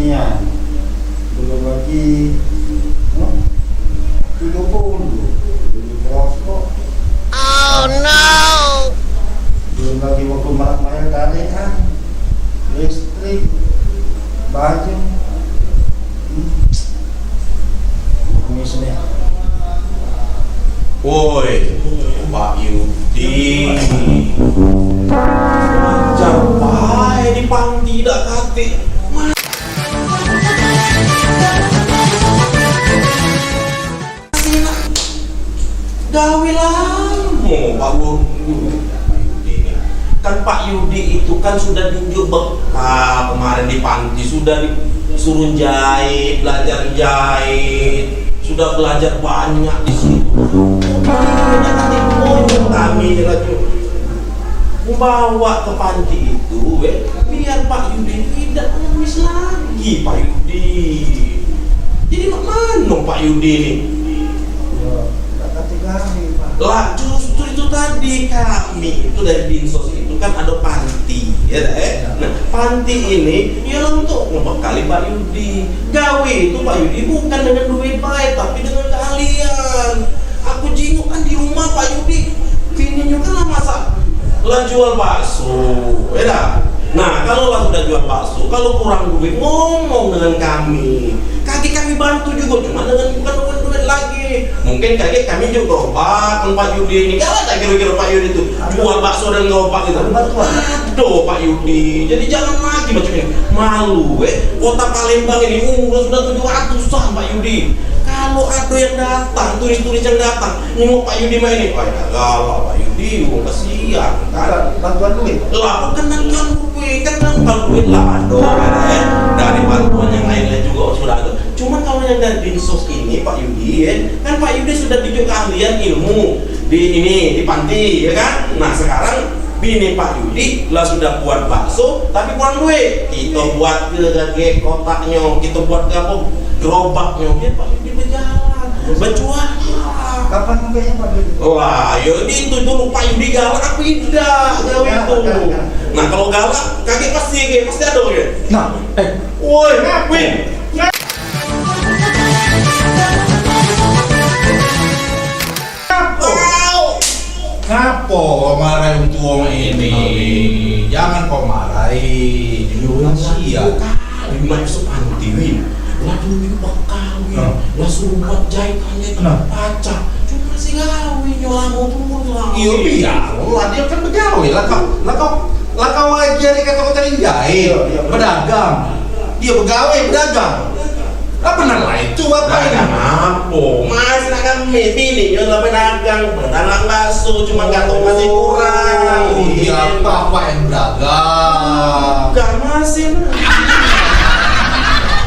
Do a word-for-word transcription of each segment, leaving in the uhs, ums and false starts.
Nian, belum lagi, no? Tiga puluh, beli rokok. Oh no! Belum lagi waktu marak mayar tarikan, listrik, baju. Hmm. Nangis nih. Woi, Pak Yudi. Macam bae di panti dak katik. Gawe lamo, Pak Yudi. Kan Pak Yudi itu kan sudah diunjuk bekal kemarin di panti, sudah disuruh jahit, belajar jahit, sudah belajar banyak di situ. Banyak nanti kami lagi. Bawa ke panti itu, eh, biar Pak Yudi tidak nangis lagi, Pak Yudi. Jadi mak mano Pak Yudi ni? Ya, dak katik kami, Pak. Lah, justru itu tadi kami itu dari Dinsos itu kan ada panti, ya dah, eh? Ya. Nah, panti ini ialah untuk ngebekali Pak Yudi. Gawe itu Pak Yudi bukan dengan duit bae, tapi dengan keahlian. Aku jingok kan di rumah Pak Yudi, bininyo kan lah masak, lah jual bakso, ya dah. Nah, kalau lah sudah jual bakso, kalau kurang duit, ngomong dengan kami. Kagek kami bantu juga, cuma dengan bukan dengan duit lagi. Mungkin kagek kami juga gerobak, kan Pak Yudi ini. Galak tak kira-kira Pak Yudi tu jual bakso dan gerobak gitu? Bantuan. Aduh, Pak Yudi. Jadi jangan lagi macam ini. Malu, eh. Kota Palembang ini umur sudah tujuh ratusan, Pak Yudi. Kalau ada yang datang, turis-turis yang datang, nengok Pak Yudi main ni, "Wah, galak Pak Yudi, wong kasihan." Kan? Bantuan duit? Lah, bukan bantuan duit, kan bantuan duit lah ada, eh. Dari bantuan yang lain-lain juga sudah ada. Cuma kalau yang dari Dinsos ini, Pak Yudi, eh, kan Pak Yudi sudah tunjuk keahlian ilmu di ini, di panti, ya kan? Nah, sekarang bini Pak Yudi lah sudah buat bakso, tapi kurang duit. Kita buat ke kagek kotaknyo, kita buat ke apa? Gerobaknyo, biar Pak Yudi berjalan, berjualan. Kapan mukanya Pak Yudi? Wah, ya itu dulu Pak Yudi galak apa idak gawe itu. Nah, kalau galak, kagek pasti, kagek pasti ada, kagek. Nah, eh. Woi, Win. Ngapo? Ngapo kau marahi wong tuo ini? Jangan kau marahi, jujur kasihan. Kali masuk panti, Win. Lah dulu bekal, Win. Lah suruh buat jahitan, pacak. Cuma si gawe nyo lamo turun lah. Iyo, biar lah, dio kan begawe lah kau. Lah kau, lah kau ajari kata-kata jahit, bedagang. Dio begawe, bedagang. Lah bener lah itu apa ini? Dagang apo? Masih nak kami, bini nyo lah bedagang, bedagang bakso, cuma gato masih kurang. Oh, dio apa yang bedagang? Bukan masih.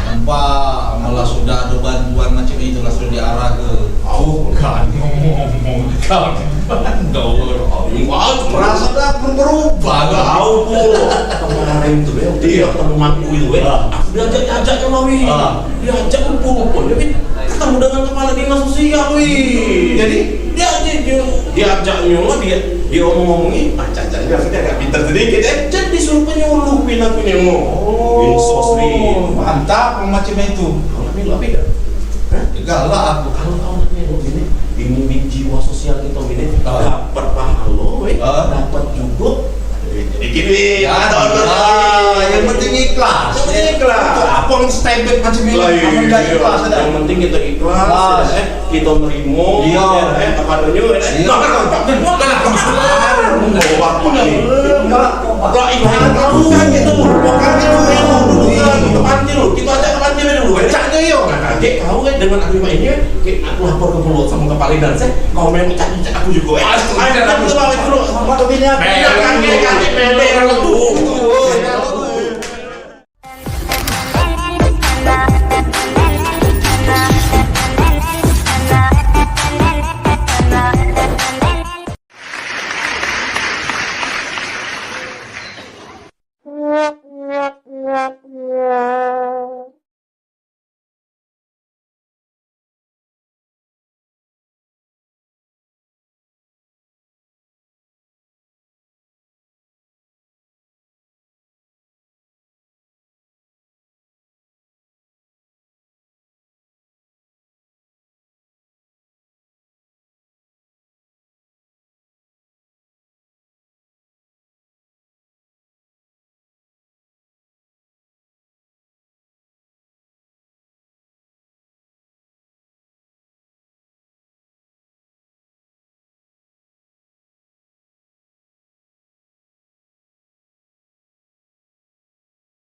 Nampak, malah sudah ada bantuan macam itu, lah sudah diarah ke. Bukan ngomong-ngomong. Perasaan aku berubah lah. Tahu pun. Kemarin tu, be, waktu ketemu mak aku itu, be. Aku diajak-ajak nyo lah, Wi. Diajak kumpul-kumpul, be. Ketemu dengan kepala dinas sosial, Wi. Jadi? Dia, dia, dia, diajaknyo lah, dia, dia omong-omongi, ah, cacaknyo maksudnya agak pintar sedikit, eh. Jadi disuruh penyuluh, Wi, aku nengok. Oh. Dinsos, Wi. Mantap, macam itu. Kau nak nengok, Wi, dah? Hah? Galak aku. Kalau kau nak nengok gini, ini di jiwa sosial kita gini, dapat pahalo, weh, dapat juga. Dikit, weh. Ya, yang penting ikhlas. Yang penting ikhlas. Untuk apa yang stempel macam ini? Lah, iya, iya. Yang penting kita ikhlas, ya, eh. Kita nerimo, ya, eh, apa adanya, eh. Iya. Nah, kan, kan, kan, kan, kan, kan, kan, kan, kan, kan, kan, Lah, ibarat kau kan gitu, bukan gitu, dulu, bukan gitu, panti dulu, kita ajak ke panti dulu, eh. Cak dia, yo. Nah, kaget kau, eh, dengan aku ini, eh, kayak aku lapor ke pulau sama kepala dinas, eh, kau main cak, cak aku juga, eh. Ayo, aku bawa dulu. Sama tu bini aku. Nah, kaget, kaget, mele, kalau tuh.